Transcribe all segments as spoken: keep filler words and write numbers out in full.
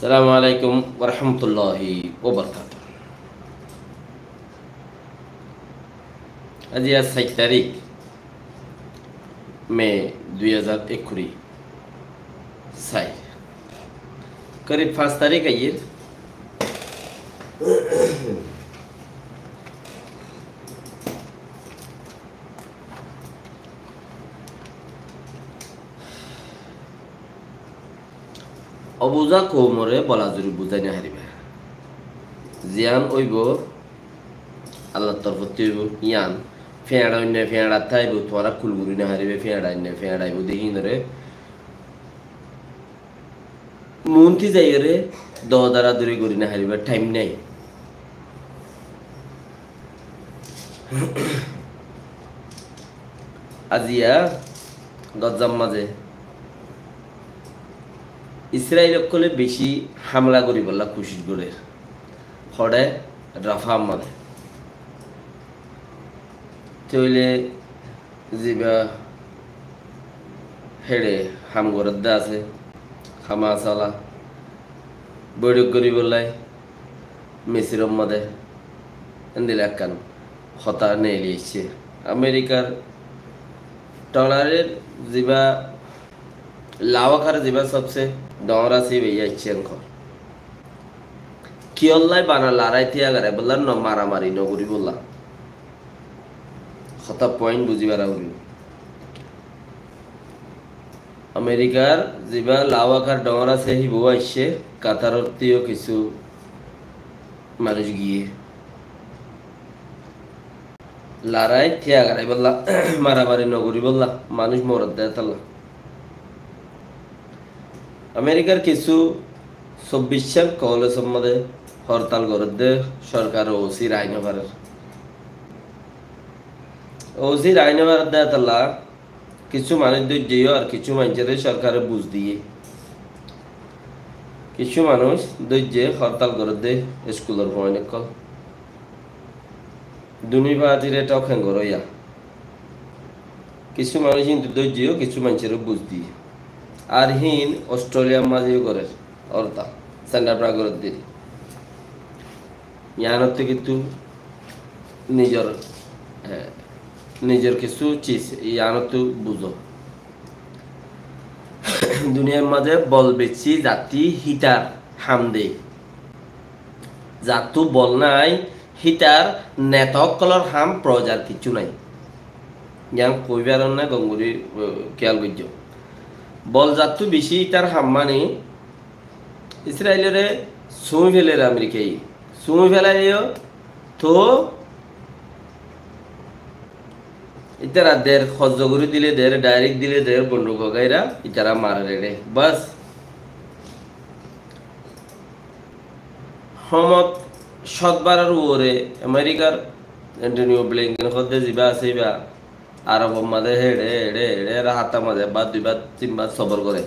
Assalamu alaikum warahmatulláhi wabarakátuhu. Aijja sair tarík me dui házar ekkuri. Sair. Korib fañs tarík aiyér. Obuza koumoré bolazuri buzái no faribá. Ziyán óibo, Allar torfóttu óibo, yían. Feñça oinno feñçat táibo, tuáñra kul gorí no faribá, feñça oinno feñçat táibo de híinoré. Muúntu zaiyóre dódara dóri gorí no faribá, thaim nái. Aijja Gazar mazé Israil ókkole beci hámela goríbolla kucíc gorér. Hoçé? Rafah mazé. Tóile ziba héçe ham gorédde asé, Hamas ola, boiçók goríbolla Misir or mazé, endilla ekkán hotá neeli aiccé. Amerikar tolarer ziba Lawakar ziba sobse dóñr asé, íba aicce enkor. Kiyólla bana larái tiya goráibolla, no maramari no goríbolla. Hotá point buzí fara foribó. Amerikar ziba lawakar dóñr asé, híba aicce, Katarottu yó kissú manúic giyé. Larái tiya goráibolla, maramari no goríbolla, manúic moredde hétolla. Amerikar kissú sobbic cán kolej or mazé hortal gorédde, sorkar O C rai no farer. O C rai no faredde hétolla, kissú manúic dóijje yó ar kissú maincóre sorkare buz diyé. Kissú manúic dóijje hortal gorédde, iskulor fuain ókkol. Duní partire tók héng goróya. Kissú manúic kintu dóijje yó, kissú maincóre buz diyé. Ar híin Australiar mazé yó gorér, hortal, Santa Barbara gorédde. Yíanottú kintu nizor, eh, nizor kissú ciz, yíanottú buzó. Duniyair mazé bol beci zattú hítar ham de. Zattú bol nái, hítar neta ókkolor ham projar kissú nái. Yián hoibar onne gom gorí, eh, kiyal goijjó. Bol zattú beci hítar ham mani Israilore suñi feler Amerikaye. Suñi felaiyó to ítara der hozzo gorí dile der, direct dile der, bonduk hogaira, ítara marer ere. Bas. Homot cót barar uore Amerikar Antonio Blinken hoódde ziba asé íba, Arobor mazé héçe, héçe, héçe, rahátar mazé ekbar, duibar, tinbar sobor goré.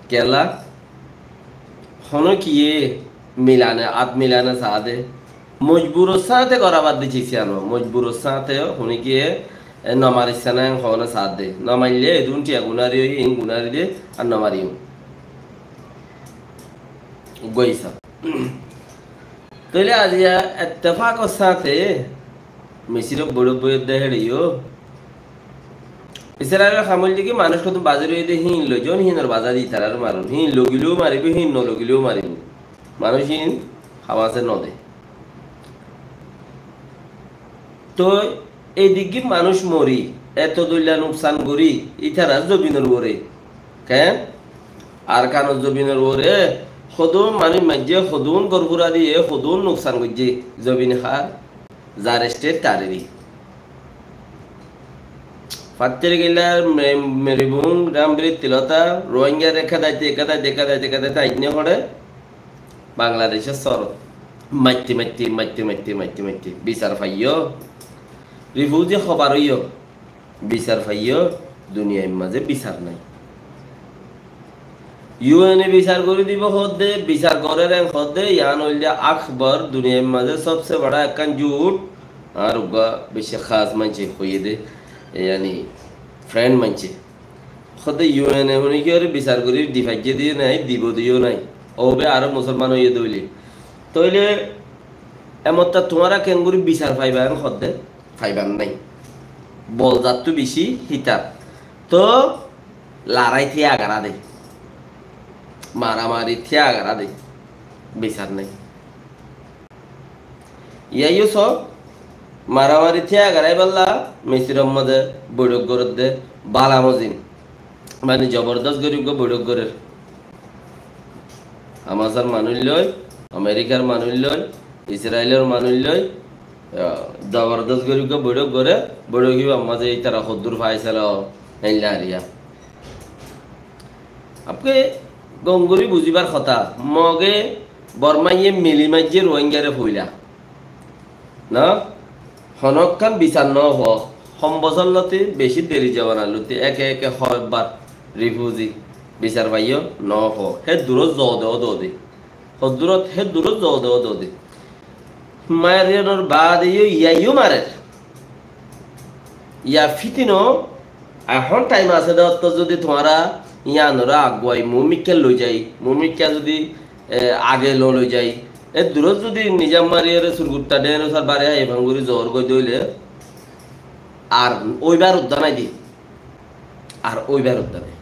Kiyólla? Honókiye milane, át milane saá de. Mojburor sáñte gorá bad di cis yían, mojburor sáñte honókiye, e, no maris sáñte hone saá de. No maille edún tiya gunari ói, in gunari de, ar no mariyum. Uggúa isab. Tóile aijja ettefakor sáñte Misirot boiçók boiyé de héçe yó. Israilor ham óilde ki manúic hoddún bazar óiye de híin loi zon, híinor bazar di ítarare maron. Híin logileyó maribó, híin no logileyó maribó. Manúic híin Hamase no de. Toi ediggi manúic mori, eto doilla nuksan gorí, ítarar zobinor uore. Ken? Arkanor zobinor uore hodún manúic maijjé, hodún gór fura diyé, hodún nuksan goijjé. Zobin hár? Zar state tareri. Fattirgilla, Me-, Meribung, Rambri, Tilota, Rohingya ekka daite, ekka daite, ekka daite, ekka daite, ainne hore Bangladecor sóorot. Maitte, maitte, maitte, maitte, maitte, maitte. Bisar faiyó. Refugee hobar óiyo. Bisar faiyó. Duniyair mazé bisar nai. U N e bisar gorí dibo hoódde, bisar gorér en hoódde, yián óilde akbar, duniyair mazé sobse bada ekkán jut, ar uggúa beci hás maincé hoiyé de, e, yani, friend maincé. Hoódde U N e hone ki ore bisar gorí di faijjé de yó nai, dibo de yó nai. Óube aró musolman óiye dé óile. Tóile emottá tuáñra keéngorí bisar faiba en hoódde? Faibar nái. Bol zattú bicí hítar. Toóu larái tíagará de. Maramari tíagará de. Bisar nái. Yáiyo só, maramari tíagará íballa Misiror mazé boiçók gorédde bála mozin. Mani zobordos gorí uggúa boiçók gorér. Hamasor manúic loi, Amerikar manúic loi, Israilor manúic loi, ah, zobordos gorí uggúa boiçók goré, boiçók íbar mazé ítara hoddúr faisala ó, héilla ariya. Apke gom gorí buzíbar hotá, Moge Bormáye mili maijjé Ruáingare foila. Na? Honókkan bisar noó fo. Hom bosór lóti, bicí deri zobanar lóti, eke eke hoóibbar rifuzi bisar faiyó noó fo. Hé duró zoode ó doode. Hoddúrot hé duró zoode ó doode. Mariyonor baade yó yáiyo marer. Yá fítino, ehón thaim asé dé, ótto zodi tuáñra yíanoré aguwai, mumikká loi zai, mumikká zodi, e, age no loi zai, e durot zodi nizam mariyóre surgutta dhéno sar bare hai fangori zor goi dóile, ar óibar udda nai de, ar óibar udda nai.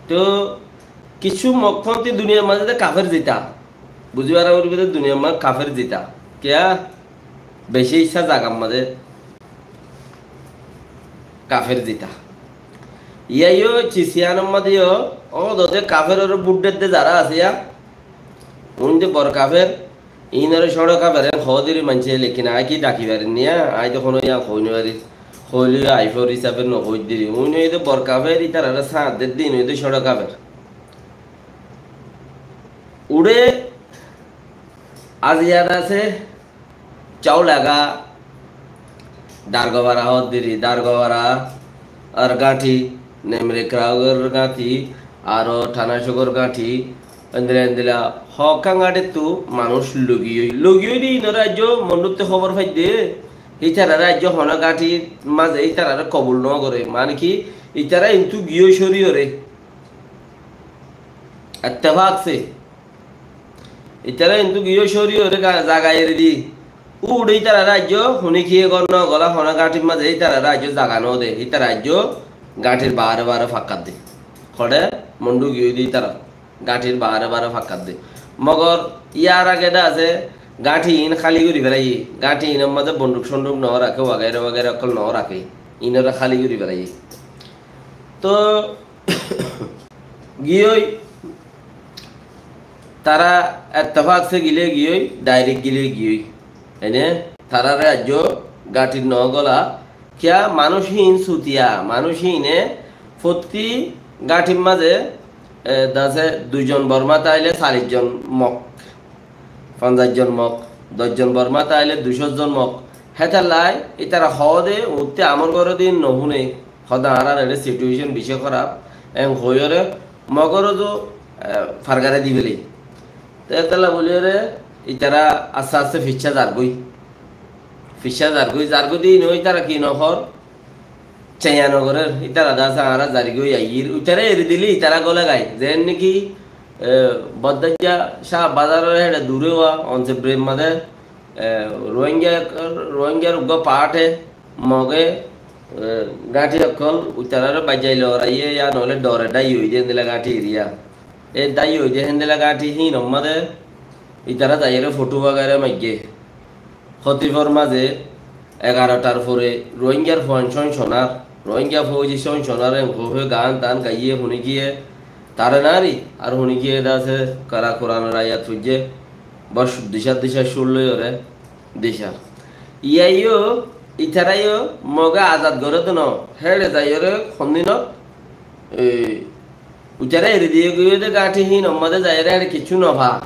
Toh, kissú Mokfónti duniyar mazé dé kafer zita, buzí fara foribo dé duniyar mazé kafer zita. Kiyá? Bicí issá zagar mazé kafer zita. Yáiyo Cisiyanor mazé yó, ó dode kaferoré bút dedde zará asé yá, uñde bor kafer, inoré cóñço kafer en hoó diri maincé, lekin añí ki dhaki farir niya, añí to honó yá hoói no farir. Hoóile yó aifór hísafe no hoóir diri. Uñí óiye dé bor kafer, ítararé sáñt dedde, iín óiye dé cóñço kafer. Uçé aziya asé, Chaulega, Dargobara hoódde ri, Dargobara, ar gáñthi, Nemre Kraugor gáñthi, aró Thanacókor gáñthi, endilla endilla hokkán gáñthittu manúic logiyói, logiyói de inoré aijjó Mondhutte hóbor faidde, ítararé aijjó honó gáñthir mazé ítararé kobul nógoré, mane ki, ítara intú giyói córiyoré. Ettefak sé. Ítara hintu giyó córiyoré ga-, zaga eri di. Uçé ítararé aijjó, hone kiyé gór nógola, hone gáñthir mazé ítararé aijjó zaga nóde. Ítara aijjó gáñthir baáre baáre fakkar de. Hoçé Mondhu giyói de ítara. Gáñthir baáre baáre fakkar de. Mogor yar age de asé, gáñthi iín háli gorí félaiye. Gáñthi iínor mazé bonduk sonduk no raké, wagaira wagaira ókkol no raké. Iínoré háli gorí félaiye. Toh, giyói, tará ettefak sé gilé giyói, dairek gilé giyói. Ene, taráre aijjó gáñthir nogola. Kiyá manúic híin sutiya, manúic híine fottí gáñthir mazé, e, dase duizon Bormá táile sallic zon Mok, fonzaic zon Mok, doc zon Bormá táile duicó zon Mok. Hétallai ítara hoóde, uñtte amor goré de nohúne. Hoóde añárar eçé situation bicí hóraf, en hoiyóre Mogoré zo, e, fargarai di félaiye. Te étella buliyóre ítara aste aste ficcá zargói. Ficcá zargói, zargói de ino ítara ki nohór, ceiya nogorér, ítara de asé añára zargói aiyír. Ítara eri dile ítara góle gai. Zeén niki, e, Boddaijja Cah Bazaror héçe dure ówa, onse brem mazé, e, Rohingya, Rohingyar uggúa paáte, Moge, e, gáñthi ókkol, ítararóre baijjai loraiye, yá noóile dhore dháiye óide héndilla gáñthi eriya. E dháiye óide héndilla gáñthi híinor mazé, ítara zaiyóre fothó wagaira maijje. Hótifor mazé egarotar fore Rohingyar fuain cóin sonar, Rohingya fóuji cóin sonar, en hoói hoói gaan taan gaiyé, huni giyé, tare nari, ar huni giyé de asé, kara Kuranor ayat foijjé, bos dicá dicá cúr loiyóre. Dicá. Yáiyo, ítarayo Moge azad goré de no, héçe zaiyóre hondinot, e, ítara eri diye giyé de gáñthi híinor mazé zaiyóre héçe kiccú nofa,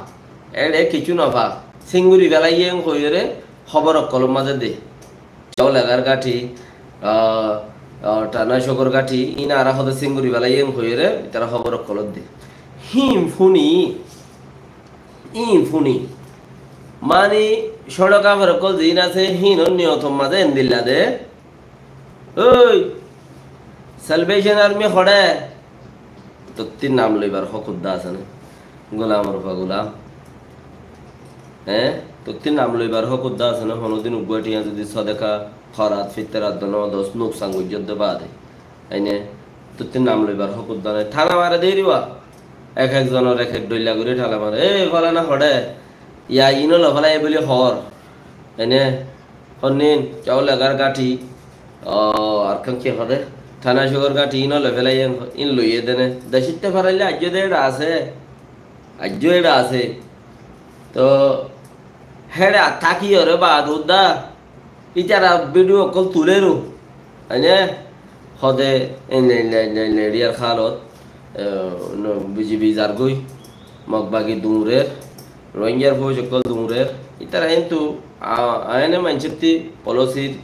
héçe kiccú nofa. Sínguri félaiye en hoiyóre hóbor ókkolor mazé de. Chaulegar gáñthi, a, a, Thanacókor gáñthi, iín añára hoóde sínguri félaiye en hoiyóre, ítara hóbor ókkolot de. Híin fúni, Íin fúni. Mani, cóñço kafer ókkol ziín asé, híinor niyotor mazé endilla de. Ói, Salvation Army hoçé? Tottí nam loibar hók uddá asé né? Gulamor uore gulam. Eé? Tottí nam loibar hók uddá asé né? Honódin uggúa thiañ zodi sodeka, hórat, fitrat, dono dos nuksan goijjó de baade. Ené, tottí nam loibar hók uddá nái. Thána mare de iriba. Ek ek zonor ek ek dhoilla gorí thána mare. "E, falana hoçé, ya ino lofélaiye buli hoór." Ené, honnín, Cóulegar gáñthi, o, ar kán ki hoóde? Thána cúgor gáñthi ino lofélaiye, ín loiyé de né. Decítte faraille aijjó de éçe asé. Aijjó éçe asé. Toh, héçe tákiyóre baade uddá, ítara bídiyo ókkol tuléro. Aine, hode, ene, ene, ene, ene, eriyar hálot, e, no, B G B zargói, Mog bagi duñrer, Rohingyar fóuj ókkol duñrer, ítara héntu, a, aine maincótti polosir,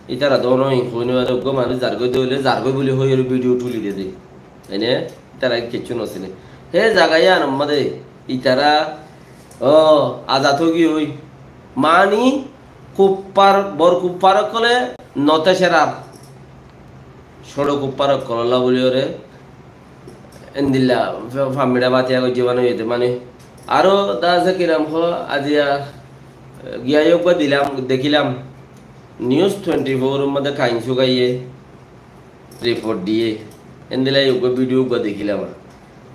ítara dóno in hoine bade uggúa manúic zargói de óile, zargói buli hoiyóre bídiyo tuli de de. Aine, ítara kiccú nosíle. Hé zaga yíanor mazé ítara, ó, azad ói giyói. Mani kuffar, bor kuffar ókkole noté serar. Cóñço kuffar ókkolólla buliyóre endilla fa-, fammiça batiya goijjé mani óiye de mani. Aró da asé kiram hoó, aziya, e, giyá yó uggúa dilam, dekílam. News twenty four or mazé kain sugaiyé. Riport diyé, héndilla uggúa bídiyo uggúa dekílam.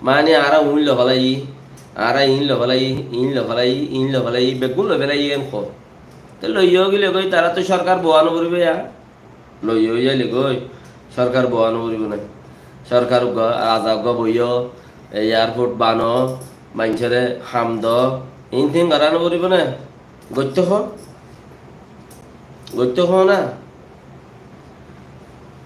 Mani añára uín lofélaiyi, añára iín lofélaiyi, iín lofélaiyi, iín lofélaiyi, beggún lofélaiyi en hoó. Te loiyó gile goi, tará to sorkar bowa noforibó ya. Loiyó zaile goi, sorkar bowa noforibó né. Sorkar uggúa, aza uggúa boiyó, e, airport bano, maincóre ham do, iín tin gorá noforibó né. Goittó hoó? Goittó hoó na?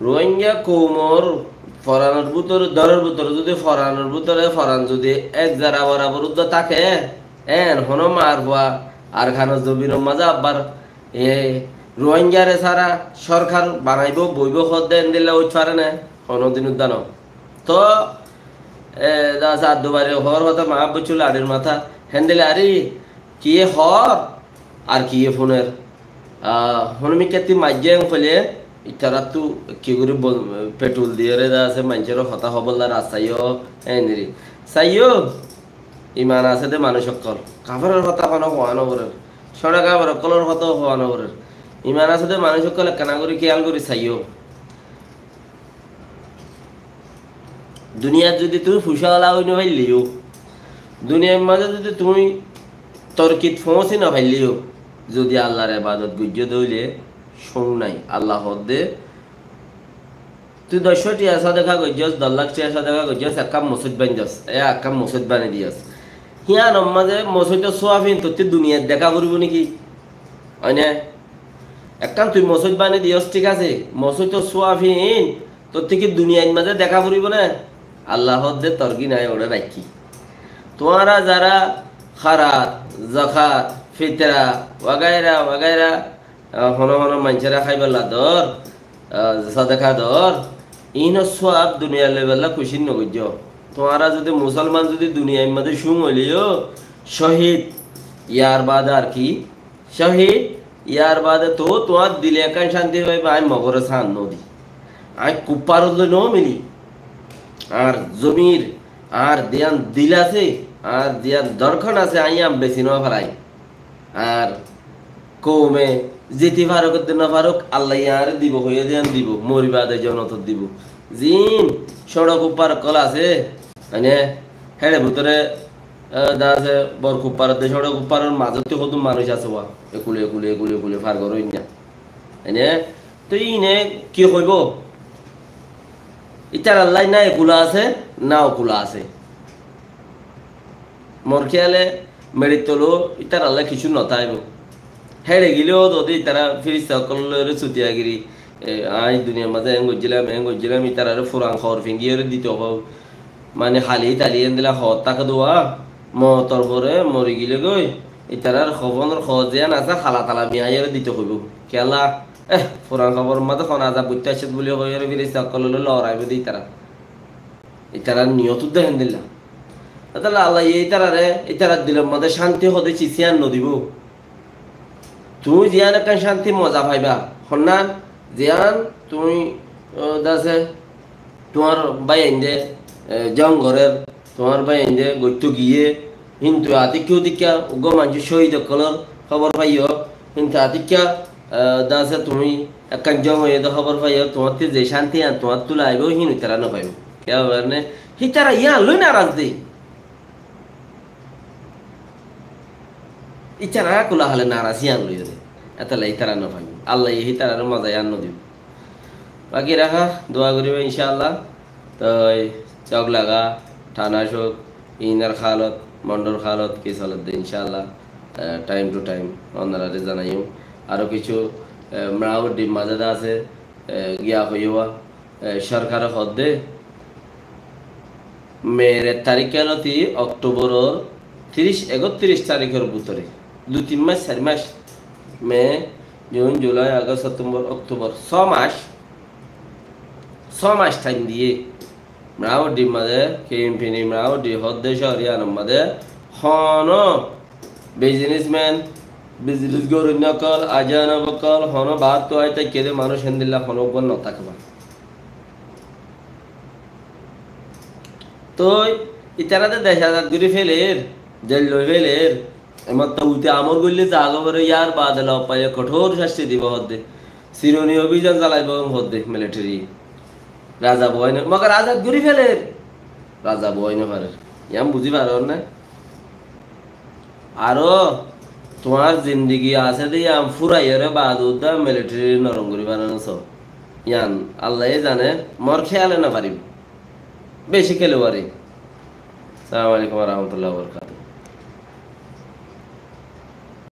Rohingya koumor foranor bútore, doror bútore zodi foranor bútore foran zodi ek zara borabor uddá táke, en honó mar fua Arkanor zobinor mazé abbar e Rohingyare sára sorkar banaibó, boibó hoódde endilla óit fare né? Honódin uddá no. Toh, e, da Saddu Bari hoór hotá, Mahábbuccu laçir matá, héndilla ari kiyé hoór, ar kiyé fúner. Ah, honó mikkátti maijjé en hoilé, itaráttu ki gorí bol-, petrol diyóre da asé, maincóre hotá hoóbolla rasta yó, eniri. Saiyó, iman asé dé manúic ókkol. Kaferor hotá honó hoá noforer. Cóñço kafer ókkolor hotá hoá noforer. Iman asé dé manúic ókkol ekkán gorí kiyál gorí saiyó. Duniyat zodi tuñí fucáwala ói nofailleyó, duniyair mazé zodi tuñí torkit foóñsi nofailleyó, zodi Allar ebadot goijjó dé óile cóñ nái. Allah hoódde, tui doccó thiañ sodeka goijjós, doc lak thiañ sodeka goijjós, ekkán mosóit baindós, e ekkán mosóit bani diyós. Híanor mazé mosóitor súwab híin tottí duniyait deká foribó néki? Óine? Ekkán tui mosóit bani diyós, thík asé, mosóitor súwab híin tottí ki duniyait mazé deká foribó né? Allah hoódde torgí nái, óre raikkí. Tuáñra zará hárat, zakat, fitra, wagaira, wagaira, ah, hono hono maincóre háibolla dor, ah, sodeka dor, iínor súwab duniyait loibolla kucíc nogoijjó. Tuáñra zodi musolman zodi duniyair mazé cúm óileyó, cóhid, yar baade ar ki? Cóhid, yar baade toóu tuáñr dile ekkán cánti faiba, aññí Mogoré sáan nodi. Aññí kuffáror loi nomili. Añár zomir, añár ziyán dil asé, añár ziyán dorkán asé, aññí yián besi nofélai. Ar koume ziti faruk edde nofaruk, Allaye añáre dibo, hoiyé de yián dibo, mori baade jonotot dibo. Ziín cóñço kuffár ókkol asé, mane, héçe bútore, e, da asé, bor kuffár edde cóñço kuffáror mazótti hodún manúic asé wa, ekule, ekule, ekule, ekule far goróinna. Mane, toi iíne ki hoibo? Ítarallá na ekula asé, na okula asé. Mor kéyale meçit toló ítarallá kissú notáibo. Héçe gilé ó zodi ítara firista ókkol loi sutiyagiri, e, aññí duniyair mazé eén goijjílam, eén goijjílam, ítarare furan hobor fingiyóre dito hoó. Mane hali tali endilla hobor táke dé wa, mootor fore mori gilé goi, ítarar kofonor hobor ziyán asé hala tala miyaiyóre dito hoibo. Kiyólla, eh, furan hoboror mazé hon azab goittó aiccé buli hoiyóre firista ókkol loi loraibó dé ítara. Ítarar niyot uddá héndilla. Etolla Allaye ítarare, ítarar dilor mazé cánti hodé cis yián nodibó. Tuñí ziyán ekkán cánti moza faiba, honnán ziyán tuñí, o, dase, tuáñr báiyainde, e, jong gorér, tuáñr báiyainde goittó giyé, kintu atikká utikká uggúa maincór cóhid ókkolór hóbor faiyó, kintu atikká, e, de asé tuñí ekkán jong óiye de hóbor faiyó, tuáñttú ze cánti yián tuáñttú laibóu, híin ítara nofaibóu. Kiyá hoibar né? Hítara yián loi naraz de. Ítara kula hale naraz yián loiyóre. Étella ítara nofaibóu. Allaye hítarare moza yián nodibóu. Baki raká, dua goríba incáallah. Toi Chok Laga, Thana Chok, iínor hálot, Mondor hálot ki soledde incáallah, e, time to time onorare zanaiyum. Aró kissú, e, Mrauddimmazé de asé, e, giya hoiyúa, e, sorkare hoódde, Mer ek taríkka loti Oktoboror tiríc, ekottiríc taríkor bútore, dui tin mac, sair mac, Me, Jun, Julai, Agost, Septembor, Oktobor, só mac, só mac time diyé. Mrauddi mazé, kempini Mrauddi hoódde cóor yiánor mazé honó businessman, business goróinna ókkol, ajanab ókkol, honó baárttu aái táikke de manúic héndilla honó uggúa notákba. Toi ítara de dec azad gorí féler, jel loi féler, e mottá uite amor goille zagói foré, yar baade lof faile kothór cásti dibou hoódde. Sironi obiyan zalaibou hoódde militeri. Raza buwai no, mogor azad gorí féler. Raza buwai no farer. Yián buzí farór né? Aró tuáñr zindigi asé de yián fúraiyóre baade uddá militeri norom gorí fano no só. Yián Allaye zane, mor kéyale no faribó. Beci kéle wari. Assalamu alaikum wa rahmatullahi wa barakatuhu.